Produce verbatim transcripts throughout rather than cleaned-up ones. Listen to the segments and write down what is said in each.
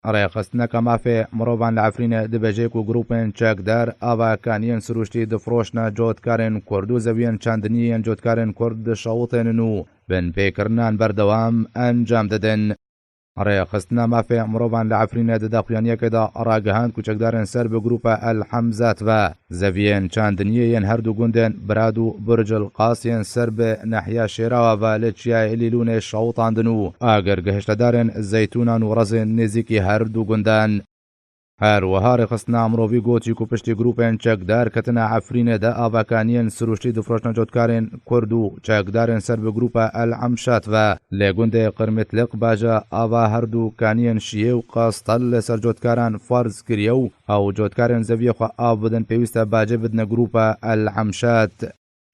Rêxistineke mafê mirovan li Efrînê dibêje ku grûpên çekdar ava kaniyên sirûştî difroşne cotkarên Kurd û zeviyên çandiniyê yên cotkarên Kurd dişewitênin û binpêkirinan berdewam encam didin. Rêxistina mafê mirovan li Efrînê di daxuyaniyekê de ragihand ku çekdarên ser bi grûpa El Hemzat ve zeviyên çandiniyê yên herdu gundên Birad û Burcil Qas yên ser bi nehiya Şêrawa ve li çiyayê Lîlûnê şewitandin û agir gihiştedarên Zeytûnan û Rezên nêzîkî herdu gundan. Her wiha rêxistina mirovî gotî ku piştî grûpên çekdar ketine Efrînê de avakaniyên sirûştî difroşne cotkarên Kurd û çekdarên ser bi grûpa El Emşat ve lê gundê Qirmitliq baja ava herdu kaniyên Şiyê û Qastel li ser cotkaran farz kiriye û ew cotkarên zeviyê xwe av bidin pêwîst e bacê bidine grûpa El Emşat.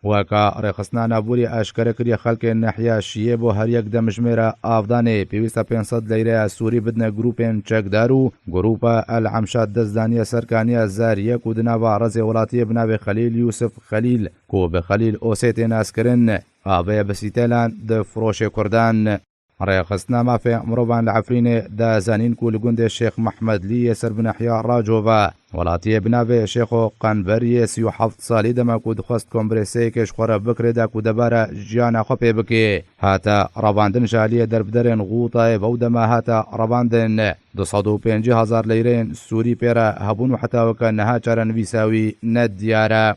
Weka rêxistina navborî eşkere kiriye, xelkê nehiya Şiyê bo her yek demjimêra avdanê pêwîst e pênc sed leyreya Sûrî bidine grûpên çekdar û grûpa El Emşat dest daniye ser kaniya Zariyek û di nava rezê welatiyê bi navê Xelîl Yûsif Xelîl ku bi Xelîl Osê tê naskirin, avê bi sîtelan di firoşê Kurdan. Rêxistina mafê mirovan li Efrînê da zanîn ku li gundê Şêx Mehmedlî yê ser bi nehiya Racova welatiyê bi navê Şêxo Qenber yê sî û heft salî dema ku dixwest kongrê sêkê ji xwe re bikirê da ku debara jiyana xwe pê bikê. Hate revandin ji aliyê derbiderên Xûtayê ve û dema hate revandin du sed û pêncî hezar leyreyên Sûrî pê re hebûn û heta weke niha çarenivîsa wî ne diyar e.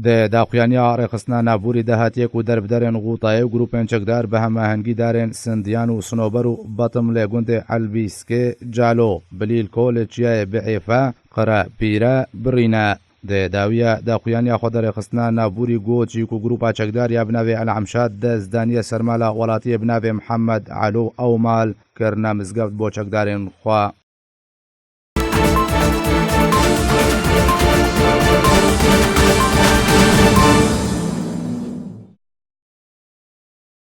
Di daxuyaniya rêxistina navborî de hatiye ku derbiderên Xûtayê û grûpên çekdar bi hemahengî darên Sindiyan û Sinober û Betim lê gundê Elbîskê, Calo, Bilîlko li çiyayê Biêfe, Qire Pîre, birîne. Di dawiya daxuyaniya xwe de rêxistina navborî got jî ku grûpa çekdar ya bi navê El Emşat dest daniye sermala welatiyê bi navê Mihemed Elo Ewmal kirine mizgeft bo çekdarên xwe.